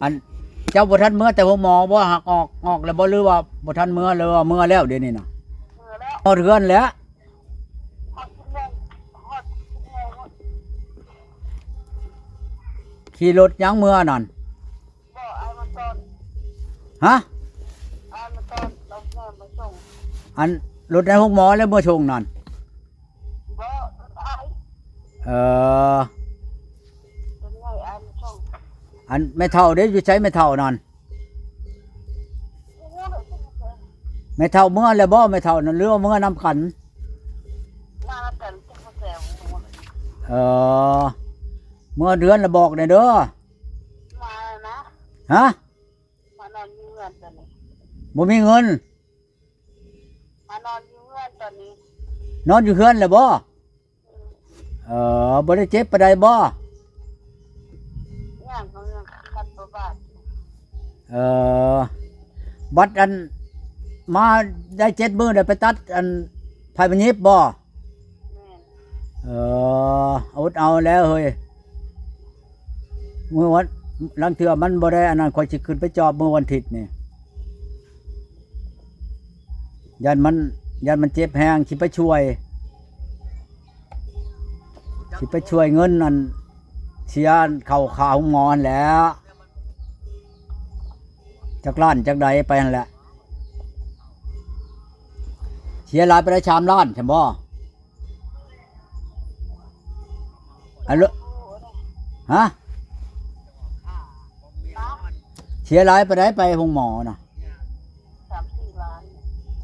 ອັນ ເຈົ້າບໍ່ທັນເມືອແຕ່ໂຮງໝໍບໍ່? ຫາກອອກ ອອກແລ້ວບໍ່ ຫຼືວ່າບໍ່ທັນເມືອ ຫຼືວ່າເມືອແລ້ວດຽວນີ້ນະ? ເມືອແລ້ວ ຮອດເຮືອນແລ້ວ. ຮອດ ຮອດ ຂີ່ລົດຫຍັງເມືອນັ້ນ? ບໍ່ ອ້າຍມາຕອນ. ຮະ? ອ້າຍມາຕອນ ລົດໃຫຍ່ມາສົ່ງ. ອັນ ລົດໃນໂຮງໝໍແລ້ວເມືອສົ່ງນັ້ນ? ບໍ່ ລົດອ້າຍ. ເອີ ລົດໃຫຍ່ອ້າຍມາສົ່ງ. ອັນແມ່ເຖົ້າເດ້ ຢູ່ໃສແມ່ເຖົ້ານັ້ນ? ແມ່ເຖົ້າເມືອແລ້ວບໍ່ ແມ່ເຖົ້ານັ້ນ ຫຼືວ່າເມືອນຳກັນ? ມານຳກັນ ຈັກບໍ່ແຊວ. ເອີ ເມືອເຮືອນລະບອກແດ່ເດີ. ມານະ. ຮະ? ມານອນຢູ່ເຮືອນຕອນນີ້ ບໍ່ມີເງິນ. ມານອນຢູ່ເຮືອນຕອນນີ້. ນອນຢູ່ເຮືອນແລ້ວບໍ່? ເອີ ບໍ່ໄດ້ເຈັບປານໃດບໍ່? ຍ່າງເຂົາຍັງຄັນບໍ່ບາດ. ເອີ ບັດອັນ ມາໄດ້ເຈັດມື້ ໄດ້ໄປຕັດອັນ ໄພມາຍິບບໍ່? ແມ່ນ. ເອີ ອົດເອົາແລ້ວເຮີ້ຍ. ມື້ວັນ ລາງເທື່ອມັນບໍ່ໄດ້ອັນນັ້ນ ຂ້ອຍຊິຂຶ້ນໄປຈອບມື້ວັນທິດນີ້. ຢ້ານມັນ ຢ້ານມັນເຈັບແຮງ ຊິໄປຊ່ວຍ ຊິໄປຊ່ວຍເງິນອັນ ເສຍເຂົ້າຄ່າໂຮງໝໍຫັ້ນແຫຼະ. ຈັກລ້ານຈັກໃດໄປຫັ້ນແຫຼະ. ເສຍຫຼາຍປານໃດ? ສາມລ້ານຊັ້ນບໍ່? ອັນ ຮະ? ເສຍຫຼາຍປານໃດໄປໂຮງໝໍນະ? ສາມສີ່ລ້ານ.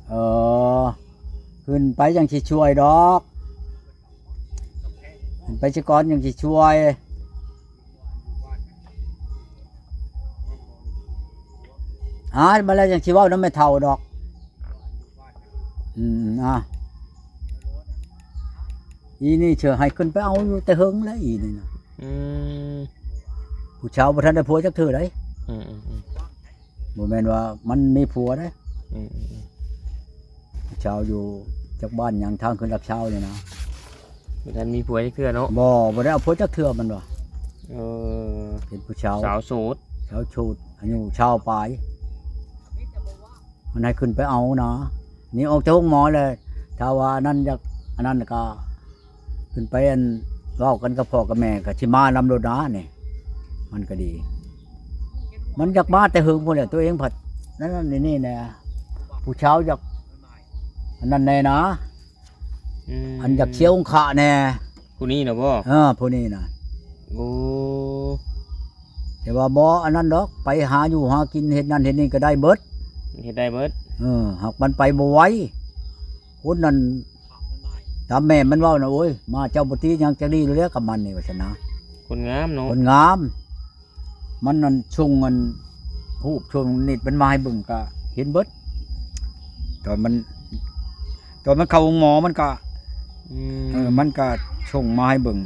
ເອີ ຂຶ້ນໄປຈັ່ງຊິຊ່ວຍດອກ. ຂຶ້ນໄປສາກ່ອນຈັ່ງຊິຊ່ວຍ. ອາ ມາແລ້ວຈັ່ງຊິເວົ້ານຳແມ່ເຖົ້າດອກ. ອືມ ອາ ອີນີ້ເຊື່ອໃຫ້ຂຶ້ນໄປເອົາຢູ່ແຕ່ເຫິງແລ້ວ ອີນີ້ນະ. ອືມ ຜູ້ຊາວບໍ່ທັນໄດ້ຜົວຈັກເທື່ອໃດ. ອືມໆໆ ບໍ່ແມ່ນວ່າມັນມີຜົວເດ້. ອືມໆ ຜູ້ຊາວຢູ່ຈັກບ້ານຫຍັງ ທາງຂຶ້ນຫຼັກຊາວນີ້ນະ. ບໍ່ທັນມີຜົວຈັກເທື່ອເນາະ? ບໍ່ ບໍ່ໄດ້ເອົາຜົວຈັກເທື່ອມັນວ່າ. ເອີ ເປັນຜູ້ຊາວ ສາວໂສດ ສາວໂສດ ອາຍຸຊາວປາຍ. ມັນໃຫ້ຂຶ້ນໄປເອົານະ. ນີ້ອອກຈາກໂຮງໝໍແລ້ວ ຖ້າວ່າອັນນັ້ນຢາກ ອັນນັ້ນກະຂຶ້ນໄປອັນ ເວົ້າກັນກັບພໍ່ກັບແມ່ ກະຊິມານຳໂລດນະນີ້. ມັນກະດີ ມັນຢາກມາແຕ່ເຫິງພຸ້ນແຫຼະ. ໂຕເອງພັດນັ້ນໆ ນີ້ໆ ແດ່ ຜູ້ຊາວຢາກອັນນັ້ນແດ່ນະ. ອືມ ອັນຢາກເຊຍອົງຄະແດ່. ຜູ້ນີ້ນະບໍ່? ເອີ ຜູ້ນີ້ນະ. ໂອ້ ແຕ່ວ່າບໍ່ອັນນັ້ນດອກ ໄປຫາຢູ່ຫາກິນ ເຮັດນັ້ນເຮັດນີ້ກະໄດ້ເບິດ ເຮັດໄດ້ເບິດ. ເອີ ຫາກມັນໄປບໍ່ໄຫວ. ຄົນນັ້ນ ຕາມແມ່ມັນເວົ້ານະ ໂອ້ຍ ມາເຈົ້າບໍ່ຕິຫຍັງຈັກດີແລ້ວກັບມັນນີ້ ວ່າຊັ້ນນະ. ຄົນງາມເນາະ ຄົນງາມ. ມັນນັ້ນສົ່ງອັນ ຮູບສົ່ງນິດມັນມາໃຫ້ເບິ່ງກະເຫັນເບິດ. ຕອນມັນ ຕອນມັນເຂົ້າໂຮງໝໍມັນກະ ອືມ ເອີ ມັນກະສົ່ງມາໃຫ້ເບິ່ງ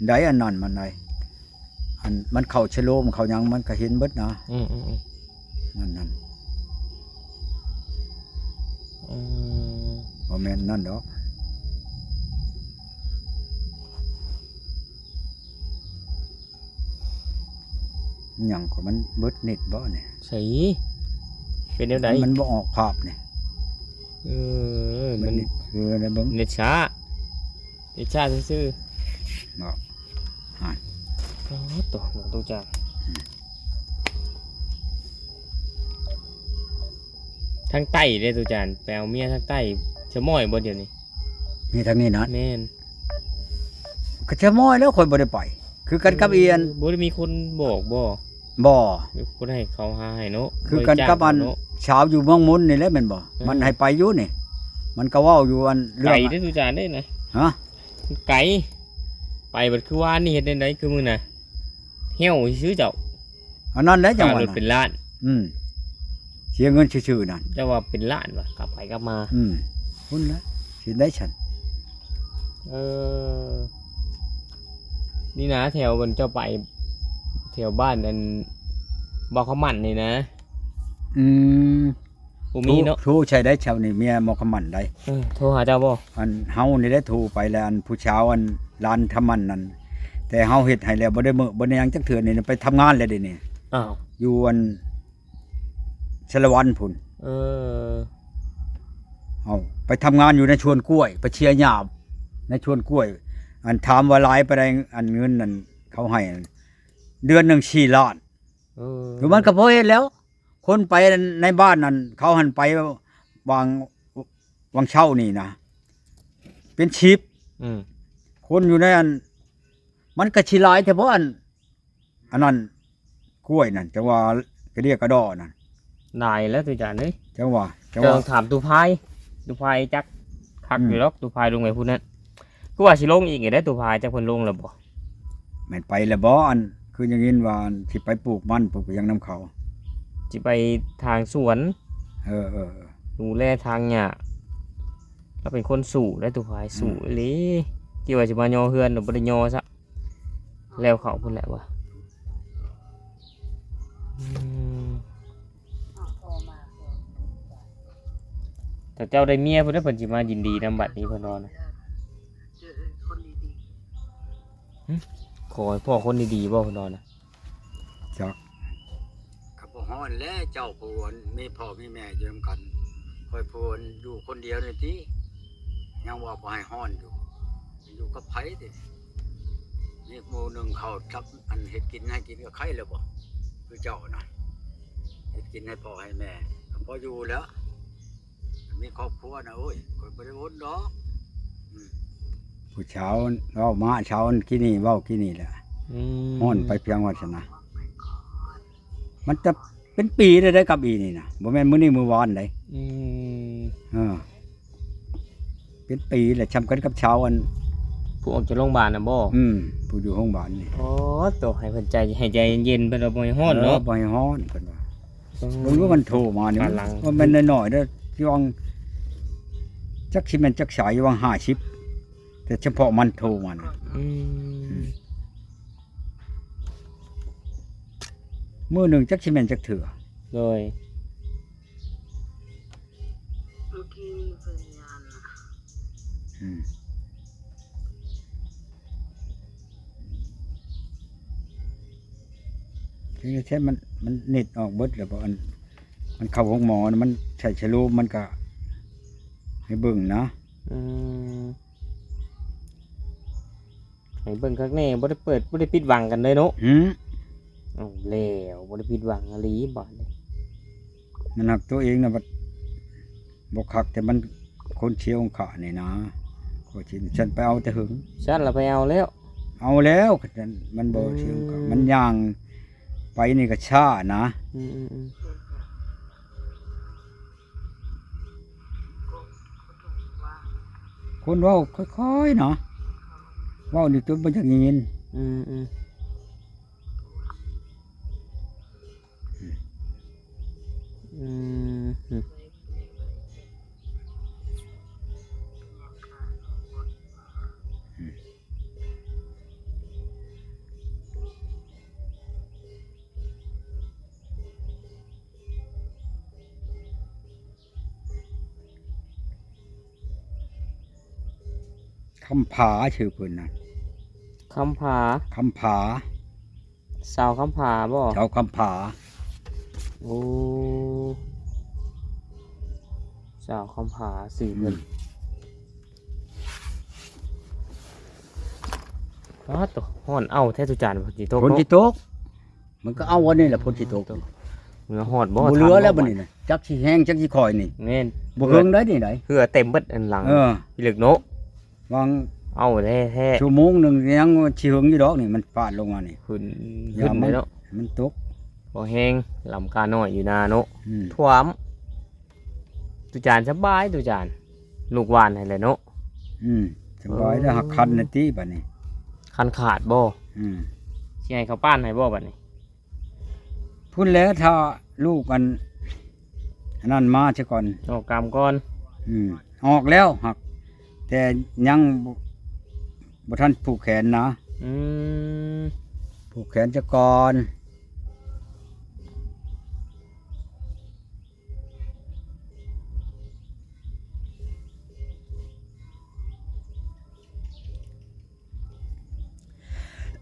ໄດ໋ ອັນນັ້ນມັນໄດ໋. ອັນມັນເຂົ້າຊະໂລມເຂົ້າຫຍັງມັນກະເຫັນເບິດນະ. ອືມໆໆ ນັ້ນໆ ອືມ ບໍ່ແມ່ນນັ້ນດອກ. ຫຍັງກໍມັນເບິດເນັດບໍ່ນີ້? ໃສ ເປັນແນວໃດ? ມັນບໍ່ອອກພາບນີ້. ເອີ ມັນ ມັນ ເອີ ໄດ້ເບິ່ງ ເນັດຊ້າ ເນັດຊ້າຊື່ໆ ເນາະ. ຮະ ໂອ້ໂຕ ໂຕຈານ ອືມ ທາງໃຕ້ເດ້ ໂຕຈານ ໄປເອົາເມຍທາງໃຕ້ ສະໝອຍບໍ່ດຽວນີ້? ເມຍທາງນີ້ນະ? ແມ່ນ. ກະສະໝອຍແລ້ວ ຂ້ອຍບໍ່ໄດ້ໄປ ຄືກັນກັບ ເອີ ອີອັນ ບໍ່ໄດ້ມີຄົນບອກບໍ່? ບໍ່ ມີຄົນໃຫ້ເຂົາຫາໃຫ້ເນາະ. ຄືກັນກັບອັນ ສາວຢູ່ເມືອງມົນນີ້ແຫຼະແມ່ນບໍ່? ເອີ ມັນໃຫ້ໄປຢູ່ນີ້ ມັນກະເວົ້າຢູ່ອັນເລື່ອງ ໄກເດ້ ຕູຈານເດ້ນະ. ຮະ? ໄກ ໄປບັດຄືວານນີ້ເຮັດແນວໃດ ຄືມື້ນະ ແຫ້ວຊື່ເຈົ້າ. ອັນນັ້ນແຫຼະ ຈັ່ງວ່າ ຄ່າລົດເປັນລ້ານ. ອືມ ເສຍເງິນຊື່ໆນັ້ນ ເຈົ້າວ່າເປັນລ້ານວ່າ ກັບໄປກັບມາ. ອືມ ພຸ້ນລະ ຊິໄດ້ຊັ້ນ. ເອີ ນີ້ນະ ແຖວເພິ່ນເຈົ້າໄປ ແຖວບ້ານອັນ ບ່າວຄຳໝັ້ນນີ້ນະ. ອືມ ບໍ່ມີເນາະ. ໂທ ໂທໃສ່ໄດ້ເຈົ້ານີ້ ເມຍໝໍຄຳໝັ້ນໃດ. ເອີ ໂທຫາເຈົ້າບໍ່? ອັນເຮົານີ້ແຫຼະໂທໄປແລ້ວ ອັນຜູ້ສາວ ອັນຫຼານທຳໝັ້ນນັ້ນ ແຕ່ເຮົາເຮັດໃຫ້ແລ້ວ ບໍ່ໄດ້ເມີ້ ບໍ່ໄດ້ຫຍັງຈັກເທື່ອນີ້ ໄປທຳງານແລ້ວເດນີ້. ອ້າວ ຢູ່ອັນສາລະວັນພຸ້ນ. ເອີ ເອົາ ໄປທຳງານຢູ່ໃນສວນກ້ວຍ ໄປເຊຍຫຍ້າໃນສວນກ້ວຍ. ອັນຖາມວ່າຫຼາຍປານໃດ ອັນເງິນນັ້ນເຂົາໃຫ້ ເດືອນໜຶ່ງສີ່ລ້ານ. ເອີ ມັນກໍພໍເຮັດແລ້ວ. ຄົນໄປໃນບ້ານນັ້ນ ເຂົາຫັ້ນໄປຫວ່າງ ຫວ່າງເຊົ້ານີ້ນະ ເປັນສິບ. ອືມ ຄົນຢູ່ໃນອັນ ມັນກໍຊິຫຼາຍແທ້ບໍ່ ອັນ ອັນນັ້ນ ກ້ວຍນັ້ນ ຈັ່ງວ່າກະເດຍກະດໍນັ້ນ. ຫຼາຍແລ້ວ ຕູຈານເອີຍ. ຈັ່ງວ່າ ຈັ່ງວ່າ ເຈົ້າຕ້ອງຖາມຕູ້ພາຍ ຕູ້ພາຍຈັກຄັກ ອືມ ຢູ່ດອກ ຕູ້ພາຍລົງໄປພຸ້ນນັ້ນ. ຄືວ່າຊິລົງອີກເດ້ ຕູ້ພາຍ ຈັກເພິ່ນລົງແລ້ວບໍ່? ແມ່ນໄປແລ້ວບໍ່? ອັນ ຄືຍັງຍິນວ່າຊິໄປປູກມັນ ປູກຫຍັງນຳເຂົາ ຊິໄປທາງສວນ. ເອີ ເອີ ເອີ ດູແລທາງຫຍ້າ. ລາວເປັນຄົນສູ້ໄດ໋ ຕູ້ພາຍ ສູ້ອີ່ຫຼີ. ອືມ ຄິດວ່າຊິມາຍໍເຮືອນ ບໍ່ໄດ້ຍໍຊະ. ແລ້ວເຂົ້າພຸ້ນແຫຼະວ່າ ອືມ ຖ້າເຈົ້າໄດ້ເມຍພຸ້ນເດ້ ເພິ່ນຊິມາຍິນດີນຳບັດນີ້ ເພິ່ນວ່ານະ. ຫຶ ຂໍໃຫ້ພໍ້ຄົນດີໆບໍ່ ເພິ່ນວ່ານະ. ຈັກ ກໍບໍ່ຮ້ອນແຫຼະ ເຈົ້າຜູ້ອັນມີພໍ່ມີແມ່ຢູ່ນຳກັນ ຂ້ອຍຜູ້ອັນຢູ່ຄົນດຽວນີ້ຕິ ຍັງວ່າບໍ່ໃຫ້ຮ້ອນຢູ່ ຢູ່ກັບໃຜຕິ? ມີໝູ່ໜຶ່ງເຂົາຈັບອັນເຮັດກິນໃຫ້ກິນກໍໄຄແລ້ວບໍ່? ຄືເຈົ້ານະ ເຮັດກິນໃຫ້ພໍ່ໃຫ້ແມ່ກໍພໍຢູ່ແລ້ວ. ມີຄອບຄົວນະ ໂອ້ຍ ຂ້ອຍບໍ່ໄດ້ວົນດອກ. ອືມ ຜູ້ສາວເວົ້າມາ ສາວອັນກີ້ນີ້ເວົ້າກີ້ນີ້ແຫຼະ. ອືມ ຮ້ອນໄປພຽງວ່າຊັ້ນນະ. ມັນຈະເປັນປີແລ້ວເດ້ກັບອີນີ້ນະ ບໍ່ແມ່ນມື້ນີ້ມື້ວານໃດ. ອືມ ເອີ ເປັນປີແລ້ວ ຊ່ຳກັນກັບຊາວອັນ ຜູ້ອອກຈາກໂຮງບານນະບໍ່? ອືມ ຜູ້ຢູ່ໂຮງບານນີ້. ອໍ ໂຕ ໃຫ້ເພິ່ນໃຈ ໃຫ້ໃຈເຢັນໆ ເພິ່ນວ່າບໍ່ໃຫ້ຮ້ອນເນາະ. ເອີ ບໍ່ໃຫ້ຮ້ອນເພິ່ນວ່າ. ອືມ ເບິ່ງດູມັນໂທມານີ້ ກຳລັງ ມັນບໍ່ແມ່ນນ້ອຍໆເດ້ ຢູ່ຫວ່າງ ຈັກຊິແມ່ນຈັກສາຍ ຢູ່ຫວ່າງຫ້າສິບ ແຕ່ສະເພາະມັນໂທມານະ. ອືມ ອືມ ມື້ໜຶ່ງຈັກຊິແມ່ນຈັກເທື່ອ. ໂດຍ ເມື່ອກີ້ມີພະຍານນະ. ອືມ ທີ່ແທ້ມັນ ມັນເນັດອອກເບິດແລ້ວບໍ່? ອັນ ມັນເຂົ້າໂຮງໝໍນະ ມັນໃຊ້ສະໂລມ ມັນກະໃຫ້ເບິ່ງນະ. ອືມ ໃຫ້ເບິ່ງຄັກແນ່ ບໍ່ໄດ້ເປີດ ບໍ່ໄດ້ປິດບັງກັນເລີຍເນາະ. ຫື ເອົາແລ້ວ ບໍ່ໄດ້ຜິດຫວັງອີ່ຫຼີບາດນີ້. ມັນຮັກຕົວເອງນະ ບັດບໍ່ຄັກ ແຕ່ມັນຄົນເຊຍອົງຄະນີ້ນະ. ຂ້ອຍຊິ ຊັ້ນໄປເອົາແຕ່ຫຶງ. ຊັ້ນລະໄປເອົາແລ້ວ. ເອົາແລ້ວ ຄັນຊັ້ນມັນບໍ່ເຊຍອົງຄະ. ອືມ ມັນຍ່າງໄປນີ້ກໍຊ້ານະ. ອືມໆໆ. ຄົນເວົ້າຄ່ອຍໆເນາະ ເວົ້ານີ້ຈົນບໍ່ຢາກຍິນ. ອືມໆ ອືມ ອືມ. ຄຳຜາ ຊື່ເພິ່ນນະ ຄຳຜາ ຄຳຜາ ສາວຄຳຜາບໍ? ສາວຄຳຜາ. ໂອ້ ສາວຄຳຜາຊື່ເພິ່ນ. ອືມ ປາດໂທ້ ຮ້ອນເອົ້າແທ້ ຕຸຈານ ຝົນຊິຕົກ ຝົນຊິຕົກ. ມັນກໍເອົາອັນນີ້ແຫຼະ ຝົນຊິຕົກ. ເມືອຮອດບໍ່ ບໍ່ເຫຼືອແລ້ວບັດນີ້ນະ ຈັກຊິແຮງຈັກຊິຄ່ອຍນີ້. ແມ່ນ ບໍ່ເຖິງໄດ໋ນີ້ໄດ໋ ເຫື່ອເຕັມເບິດອັນຫຼັງ. ເອີ ພິລຶກເນາະ ຫວ່າງເອົາແທ້ໆ ຊົ່ວໂມງໜຶ່ງຍັງຊິເຖິງຢູ່ດອກນີ້ ມັນປາດລົງມານີ້. ຂຶ້ນ ຂຶ້ນເລີຍເນາະ ມັນຕົກ ບໍ່ແຮງ ລຳການ້ອຍຢູ່ນາເນາະ. ອືມ ຖ້ວມ. ຕຸຈານສະບາຍ ຕຸຈານ ລູກຫວ່ານໃຫ້ແຫຼະເນາະ. ອືມ ສະບາຍແລ້ວ. ເອີ ຫາກຄັນນະຕິບາດນີ້ ຄັນຂາດບໍ່? ອືມ ຊິໃຫ້ເຂົາປ້ານໃຫ້ບໍ່ບາດນີ້? ພຸ້ນແຫຼະ ຖ້າລູກອັນ ອັນນັ້ນມາຊະກ່ອນ ອອກກຳກ່ອນ. ອືມ ອອກແລ້ວ ຫາກແຕ່ຍັງບໍ່ ບໍ່ທັນຜູກແຂນນະ. ອືມ ຜູກແຂນຊະກ່ອນ.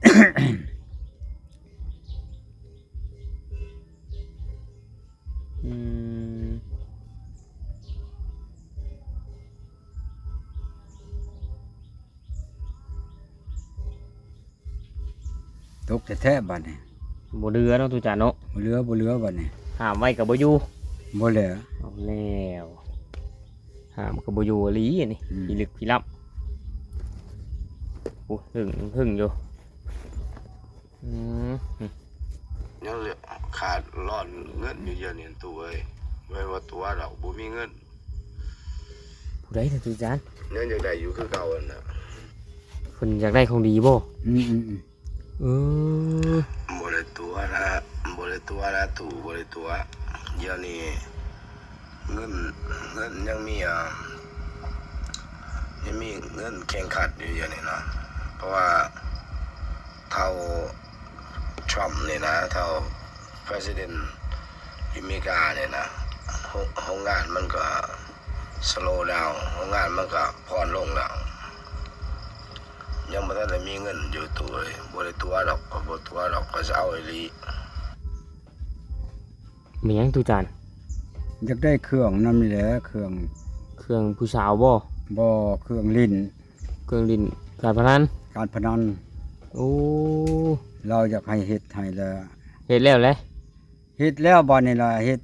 ອືມ ຕົກແທ້ໆ ບາດນີ້ ບໍ່ເຫຼືອເນາະ ຕູ້ຈານເນາະ ບໍ່ເຫຼືອ ບໍ່ເຫຼືອ ບາດນີ້ ຫ້າມໄວ້ກໍບໍ່ຢູ່ ບໍ່ແລ້ວ ເອົາແລ້ວ ຫ້າມກໍບໍ່ຢູ່ອີ່ຫຼີນີ້ ອືມ ພິລຶກພິລັບ ໂອ້ ຫຶງ ຫຶງຢູ່ ອືມ ຍັງເຫຼືອຂາດລອນເງິນຢູ່ດຽວນີ້ຕູ້ເອີຍ ບໍ່ແມ່ນວ່າຕົວະດອກ ບໍ່ມີເງິນ ຜູ້ໃດນະຕູ້ຈານ ຍັງຢາກໄດ້ຢູ່ຄືເກົ່າຫັ້ນນະ ເພິ່ນຢາກໄດ້ຂອງດີບໍ່? ອືມໆໆ ເອີ ບໍ່ໄດ້ຕົວະນະ ບໍ່ໄດ້ຕົວະນະຕູ້ ບໍ່ໄດ້ຕົວະ ດຽວນີ້ ເງິນ ເງິນຍັງມີ ອ່າ ຍັງມີເງິນແຂ່ງຂັນຢູ່ດຽວນີ້ນະ ເພາະວ່າເຖົ້າທຣຳນີ້ນະ ເຖົ້າ President ຢູ່ເມການີ້ນະ ໂຮ ໂຮງງານມັນກໍ slow down ໂຮງງານມັນກໍຜ່ອນລົງແລ້ວ ຍັງບໍ່ທັນໄດ້ມີເງິນຢູ່ຕູ້ເອີຍ ບໍ່ໄດ້ຕົວະດອກ ຂ້ອຍບໍ່ຕົວະດອກ ຂ້ອຍຊິເອົາອີ່ຫຼີ. ແມ່ນຫຍັງຕູ້ຈານ? ຢາກໄດ້ເຄື່ອງນຳນີ້ແຫຼະ ເຄື່ອງ ເຄື່ອງຜູ້ສາວບໍ່? ບໍ່ ເຄື່ອງຫຼິ້ນ ເຄື່ອງຫຼິ້ນການພະນັນ ການພະນັນ ໂອ້ ລາວຢາກໃຫ້ເຮັດໃຫ້ແລ້ວ ເຮັດແລ້ວແຫຼະ ເຮັດແລ້ວບາດນີ້ລະ ເຮັດ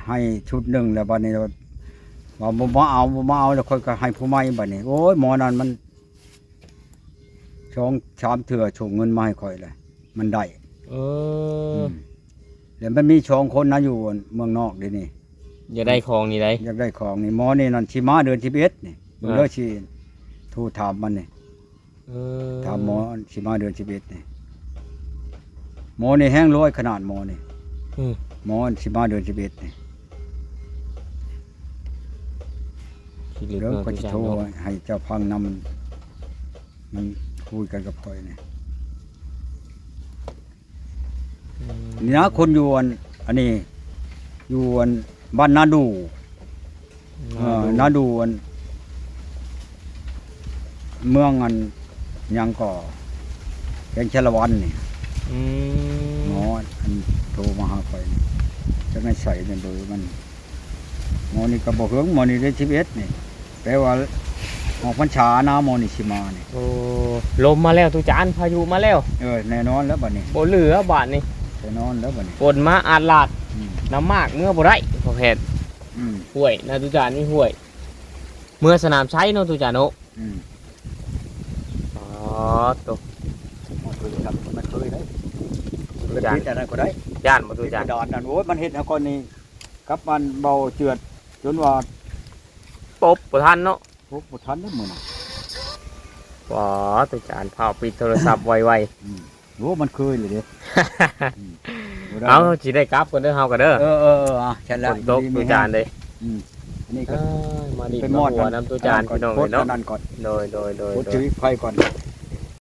ໃຫ້ຊຸດໜຶ່ງແລ້ວ ບາດນີ້ວ່າບໍ່ມາເອົາ ບໍ່ມາເອົາ ແລ້ວຂ້ອຍກໍໃຫ້ຜູ້ໃໝ່ບາດນີ້ ໂອ້ຍ ໝໍນັ້ນມັນ ສອງສາມເທື່ອສົ່ງເງິນມາໃຫ້ຂ້ອຍແຫຼະ ມັນໄດ້ ເອີ ອືມ ແລ້ວມັນມີສອງຄົນນະ ຢູ່ເມືອງນອກເດນີ້ ຢາກໄດ້ຂອງນີ້ໃດ ຢາກໄດ້ຂອງນີ້ ໝໍນີ້ນັ້ນຊິມາເດືອນສິບເອັດນີ້ ເບິ່ງເດີ ອ່າ ຊິໂທຖາມມັນນີ້ ເອີ ຖາມໝໍຊິມາເດືອນສິບເອັດນີ້ ໝໍນີ້ແຮງລວຍຂະໜາດ ໝໍນີ້ ອືມ ໝໍຊິມາເດືອນສິບເອັດນີ້ ຊິເລີກ ດຽວຂ້ອຍຊິໂທໃຫ້ເຈົ້າຟັງນຳ ມັນຄຸຍກັນກັບຂ້ອຍນີ້ ອືມ ນີ້ນະ ຄົນຢູ່ອັນ ອັນນີ້ ຢູ່ອັນບ້ານນາດູ ນາດູ ເອີ ນາດູ ອັນ ເມືອງອັນຫຍັງກໍ ແຂວງສາລະວັນນີ້ ອືມ ໝໍອັນໂທມາຫາຂ້ອຍນີ້ ຈັກໃນໃສແມ່ນເບີມັນ ໝໍນີ້ກໍບໍ່ເຫິງ ໝໍນີ້ໄດ້ສິບເອັດນີ້ ແປວ່າອອກພັນສານະ ໝໍນີ້ຊິມານີ້ ໂອ້ ລົມມາແລ້ວຕູ້ຈານ ພາຍຸມາແລ້ວ ເອີ ແນ່ນອນແລ້ວບາດນີ້ ບໍ່ເຫຼືອບາດນີ້ ແນ່ນອນແລ້ວບາດນີ້ ຝົນມາອາດລາດ ອືມ ນ້ຳໝາກເມືອບໍ່ໄດ້ ພໍ່ແພດ ອືມ ຫ້ວຍນະຕູ້ຈານ ມີຫ້ວຍ ເມືອສະໜາມໄຊເນາະຕູ້ຈານເນາະ ອືມ ອໍ ໂຕ ມັນເຄີຍໄດ້ ຕູ້ຈານ ມັນເຄີຍໄດ້ ຢ້ານບໍ່ຕູ້ຈານ ກະດານນັ້ນ ໂອ້ຍ ມັນເຮັດໃຫ້ຂ້ອຍນີ້ ກັບອັນເບົາເຈື່ອນ ຈົນວ່າຕົບບໍ່ທັນເນາະ ໂອ້ ບໍ່ທັນເດ້ມື້ນັ້ນ ປາດ ຕູ້ຈານ ຟ້າວປິດໂທລະສັບໄວໆ ອືມ ໂອ້ ມັນເຄີຍເລີຍເດ້ ອືມ ບໍ່ໄດ້ ເອົາ ຊິໄດ້ກັບກ່ອນເດີ ເຮົາກໍເດີ ເອີໆໆ ອ່ະ ຊັ້ນລະ ຝົນຕົກ ຢູ່ດີມີແຮງ ຕູ້ຈານເດ້ ອືມ ອັນນີ້ກໍ ເອີ ມາດິນມາຫົວນຳຕູ້ຈານ ພີ່ນ້ອງເອີຍເນາະ ອັນນັ້ນກ່ອນ ໂດຍໆໆ ກົດຈຸດໄຟກ່ອນ